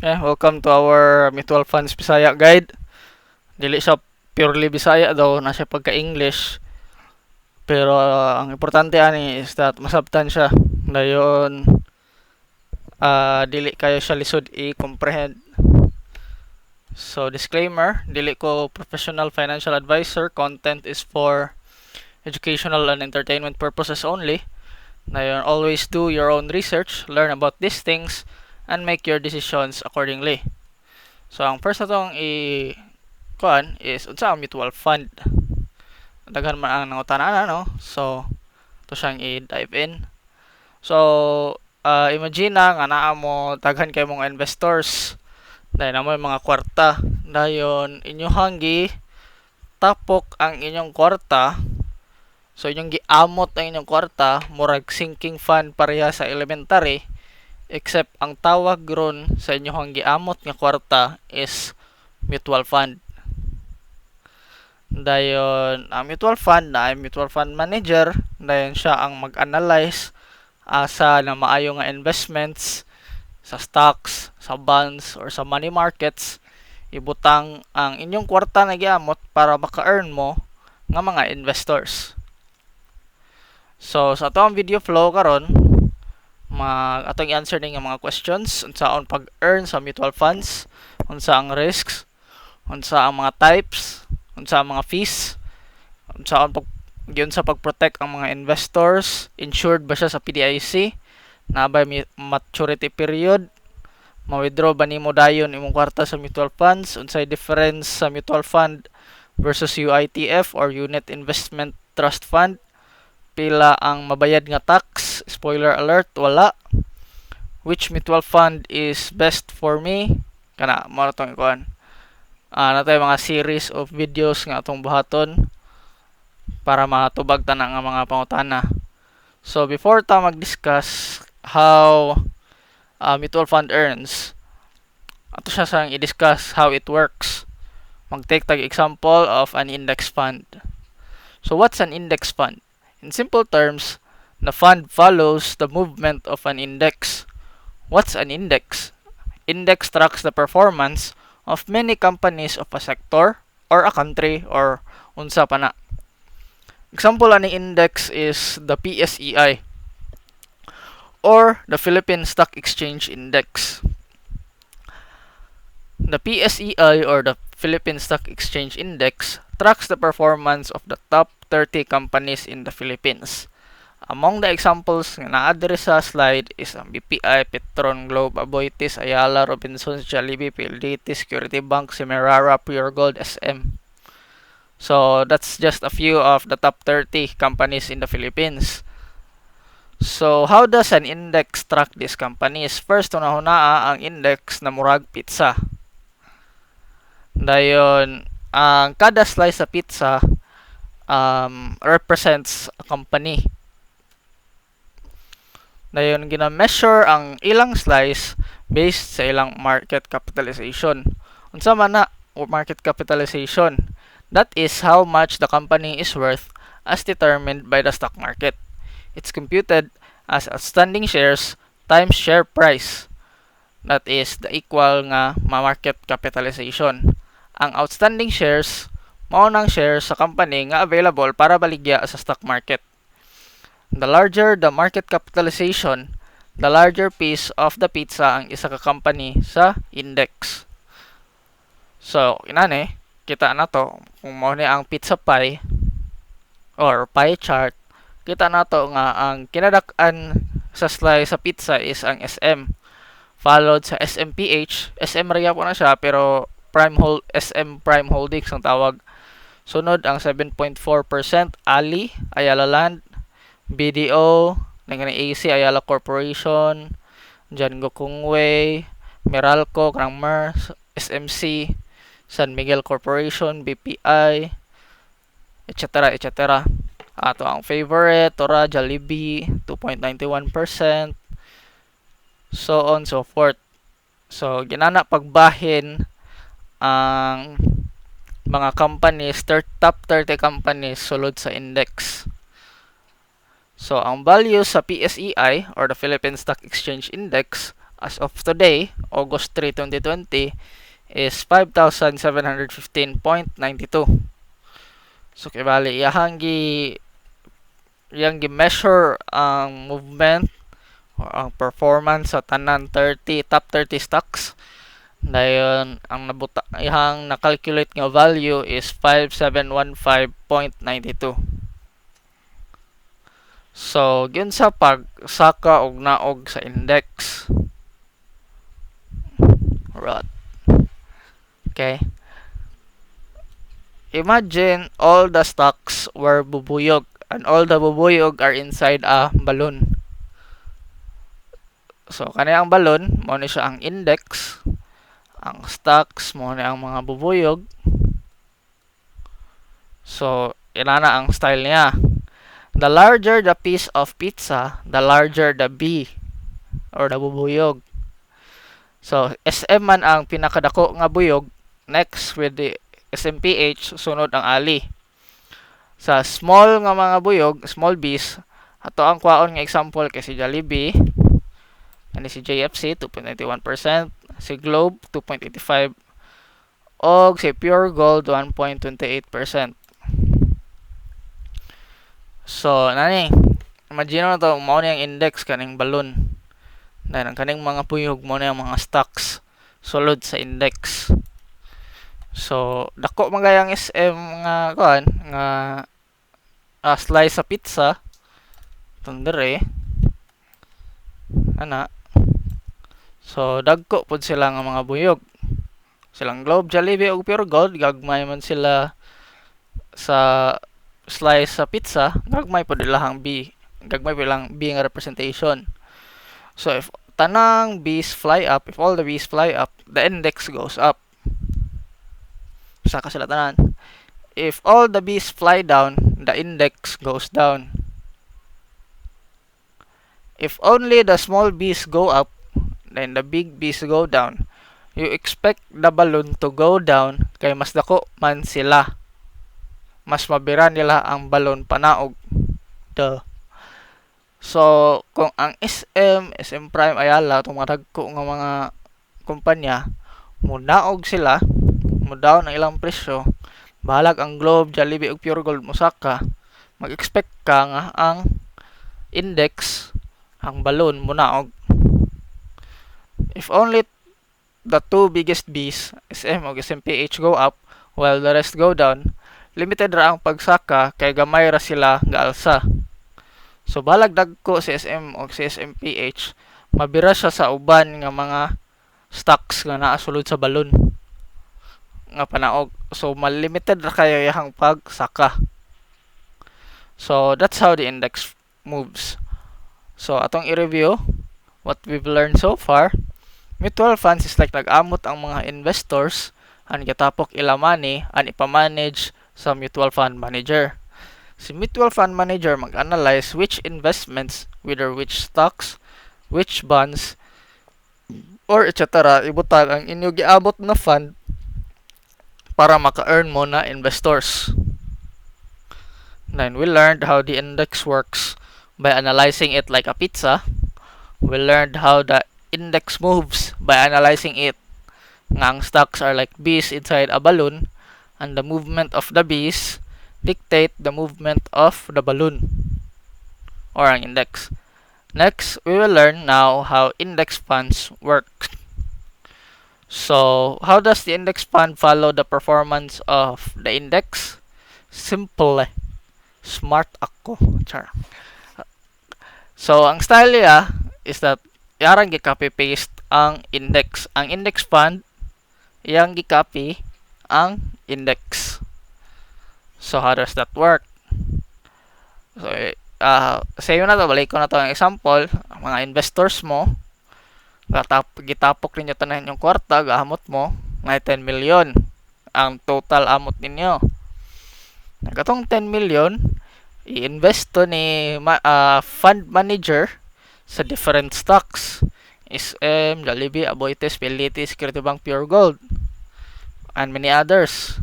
Okay, welcome to our Mutual Funds Bisaya guide. Dili siya purely Bisaya daw, naa siya pagka-English. Pero ang importante ani is that masabtan siya. Dayon dili kayo siya lisod i-comprehend. So disclaimer, dili ko professional financial advisor. Content is for educational and entertainment purposes only. Dayon always do your own research, learn about these things, and make your decisions accordingly. So ang first natong i kuan is unsa ang mutual fund. Daghan man ang nangutana ana, no? So ato siyang i-dive in. So imagine na nga naa mo daghan kay mong investors. Dayon naa moy mga kwarta. Dayon inyohang gi tapok ang inyong kwarta. So inyong giamot ang inyong kwarta, murag sinking fund pareha sa elementary, except ang tawag ron sa inyong giamot nga kwarta is mutual fund. Dayon ang mutual fund na ay mutual fund manager, dayon siya ang mag-analyze asa na maayo nga investments sa stocks, sa bonds or sa money markets ibutang ang inyong kwarta na giamot para maka-earn mo nga mga investors. So sa atong video flow karon, mag atong i-answer ning mga questions: unsaon pag-earn sa mutual funds, unsa ang risks, unsa ang mga types, unsa ang mga fees, unsaon pag giunsa pag-protect ang mga investors, insured ba siya sa PDIC, naa ba maturity period, ma-withdraw ba nimo dayon imong kwarta sa mutual funds, unsay difference sa mutual fund versus UITF or Unit Investment Trust Fund, pila ang mabayad nga tax, spoiler alert, wala, which mutual fund is best for me. Kana mao na tong ikuan. Naa tay mga series of videos nga atong buhaton para matubag tanan nga mga pangutana. So before ta mag-discuss how mutual fund earns, ato siya sang i-discuss how it works. Mag-take tag example of an index fund. So what's an index fund? In simple terms, the fund follows the movement of an index. What's an index? Index tracks the performance of many companies of a sector or a country or unsa pa na. Example ani index is the PSEI or the Philippine Stock Exchange Index. The PSEI or the Philippine Stock Exchange Index tracks the performance of the top 30 companies in the Philippines. Among the examples nga naa diri sa slide is ang BPI, Petron, Globe, Aboitiz, Ayala, Robinsons, Jollibee, PLDT, Security Bank, Semirara, Puregold, SM. So that's just a few of the top 30 companies in the Philippines. So how does an index track these companies? First, una-una, ang index na murag pizza. Dayon, ang kada slice sa pizza represents a company. Dayon gina-measure ang ilang slice based sa ilang market capitalization. Unsa man na market capitalization? That is how much the company is worth as determined by the stock market. It's computed as outstanding shares times share price. That is the equal nga market capitalization. Ang outstanding shares mao nang shares sa company nga available para baligya sa stock market. The larger the market capitalization, the larger piece of the pizza ang isa ka company sa index. So, inani, kita na to, kung mao ni ang pizza pie or pie chart, kita nato nga ang kinadak-an sa slice sa pizza is ang SM. Followed sa SMPH, SM ra po na siya pero Prime Hold SM Prime Holdings ang tawag. Sunod ang 7.4% Ali, Ayala Land, BDO, nang AC Ayala Corporation, John Gokongwei, Meralco, kanang MER, SMC, San Miguel Corporation, BPI, etc. etc. Ato ang favorite, Tora, Jollibee, 2.91%, so on so forth. So, ginana pagbahin ang mga companies, top 30 companies sulod sa index. So, ang value sa PSEI or the Philippine Stock Exchange Index As of today, August 3, 2020, is 5,715.92. So kay bali iyang gi measure ang movement or ang performance sa tanan 30 top 30 stocks. Dayon ang nabuta iyang na-calculate nga value is 5715.92. So, giunsa pag saka og naog sa index? Right. Okay. Imagine all the stocks were bubuyog and all the bubuyog are inside a balloon. So, kani ang balloon, mao ni siya ang index. Ang stocks, mao ni ang mga bubuyog. So, inana ang style niya. The larger the piece of pizza, the larger the bee or the bubuyog. So, SM man ang pinakadako nga buyog, next with the SMPH, sunod ang Ali. Sa small nga mga buyog, small bees, ato ang kwaon nga example kay si Jollibee, ani si JFC 2.91%, si Globe 2.85 og si Pure Gold 1.28%. So, nani, imagine na to, mao ni ang index, kaning balloon. Then ang kaning mga buyog mao ni ang mga stocks sulod sa index. So, dako man gayang SM nga kuan nga slice sa pizza tong dire ana. So, dagko pud sila nga mga buyog. Silang Globe, Jollibee ug Pure Gold, gagmay man sila sa slice sa pizza, gagmay pud ilahang B, gagmay pud ilang B nga representation. So if tanang bees fly up, if all the bees fly up, the index goes up. Saka sila tanan. If all the bees fly down, the index goes down. If only the small bees go up, then the big bees go down. You expect the balloon to go down kay mas dako man sila. Mas mabira nila ang balon panaog. Duh. So, kung ang SM, SM Prime, Ayala, itong mga dagko nga mga kumpanya, munaog sila, mo down ang ilang presyo, bahalag ang Globe, Jollibee ug Pure Gold mosaka, mag-expect ka nga ang index, ang balloon munaog. If only the two biggest Bs, SM ug SMPH, go up while the rest go down, limited ra ang pagsaka kay gamay ra sila gaalsa. So balag dagko si SM o si SMPH, mabira siya sa uban nga mga stocks nga naa sulod sa balon nga panaog. So malimited ra kayo iyang pagsaka. So that's how the index moves. So atong i-review what we've learned so far. Mutual funds is like nag-amot ang mga investors and gitapok ila money and ipamanage sa mutual fund manager. Si mutual fund manager mag-analyze which investments, whether which stocks, which bonds, or etc. ibutang ang inyo giamot na fund para maka-earn mo na investors. Then we learned how the index works by analyzing it like a pizza. We learned how the index moves by analyzing it nga ang stocks are like bees inside a balloon and the movement of the bees dictate the movement of the balloon or ang index. Next, we will learn now how index funds work. So, how does the index fund follow the performance of the index? Simple. Smart ako. Char. So, ang style niya is that yarang gi-copy paste ang index. Ang index fund, iyang gi-copy ang index. So, how does that work? So, sa na to, balik ko na to ang example, ang mga investors mo, gitapok ninyo tanan yung kwarta, gaamot mo, may 10 million ang total amot ninyo. Katong 10 million, i-invest to ni fund manager sa different stocks. SM, Jollibee, Aboitiz, PLDT, Security Bank, Pure Gold, and many others.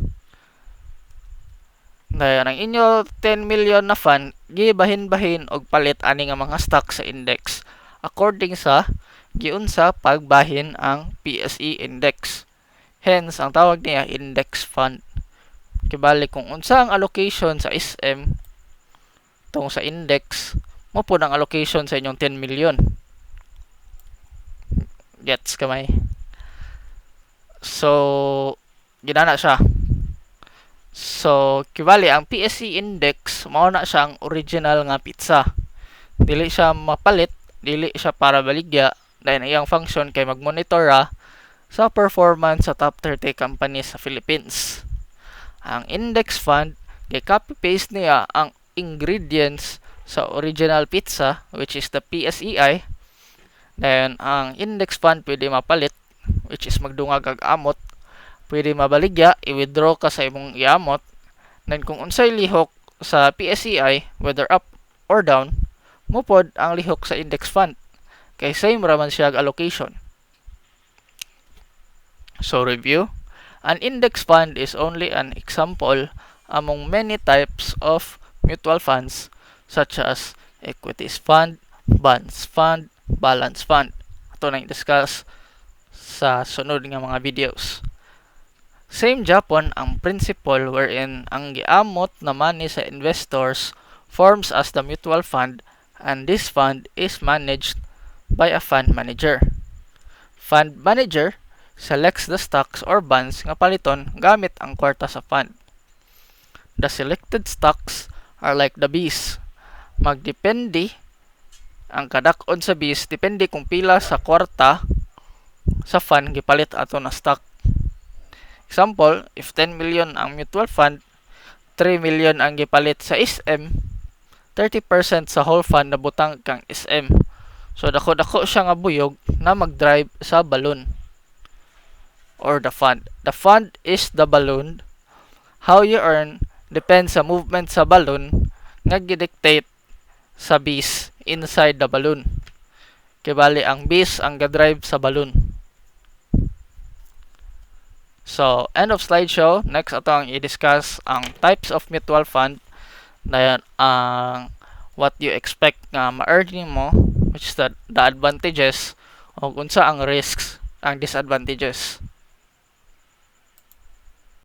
Dayon ang inyo 10 million na fund gibahin-bahin og palit ani nga mga stock sa index according sa Giunsa pagbahin ang PSE index. Hence, ang tawag niya index fund. Kibali kung unsa ang allocation sa SM tung sa index, mao pod ang allocation sa inyong 10 million. Gets kamay? So, ginana siya. So, kibali ang PSE index mao na siya ang original nga pizza. Dili siya mapalit, dili siya para baligya dahil ang iyang function kay magmonitor ra sa performance sa top 30 companies sa Philippines. Ang index fund kay copy paste niya ang ingredients sa original pizza, which is the PSEI. Then ang index fund pwede mapalit, which is magdungag ag amot, pwede mabaligya, i-withdraw ka sa imong iamot. Then kung unsay lihok sa PSEI, whether up or down, mao pod ang lihok sa index fund kay same ra man siya allocation. So review, an index fund is only an example among many types of mutual funds such as equities fund, bonds fund, balance fund. Ato nang discuss sa sunod nga mga videos. Same gyapon ang principle wherein ang giamot na money sa investors forms as the mutual fund, and this fund is managed by a fund manager. Fund manager selects the stocks or bonds nga paliton gamit ang kwarta sa fund. The selected stocks are like the bees. Magdepende ang kadak-on sa bees depende kung pila sa kwarta sa fund gipalit ato na stock. Example, if 10 million ang mutual fund, 3 million ang gipalit sa SM, 30% sa whole fund nabutang kang SM. So dako-dako siya nga buyog na mag-drive sa balloon or the fund. The fund is the balloon. How you earn depends sa movement sa balloon nga gidictate sa bees inside the balloon. Kibali ang bees ang ga-drive sa balloon. So, end of slideshow. Next, ato ang i-discuss ang types of mutual fund. Dayon ang what you expect nga ma-earn nimo, which is the advantages, o unsa ang risks, ang disadvantages.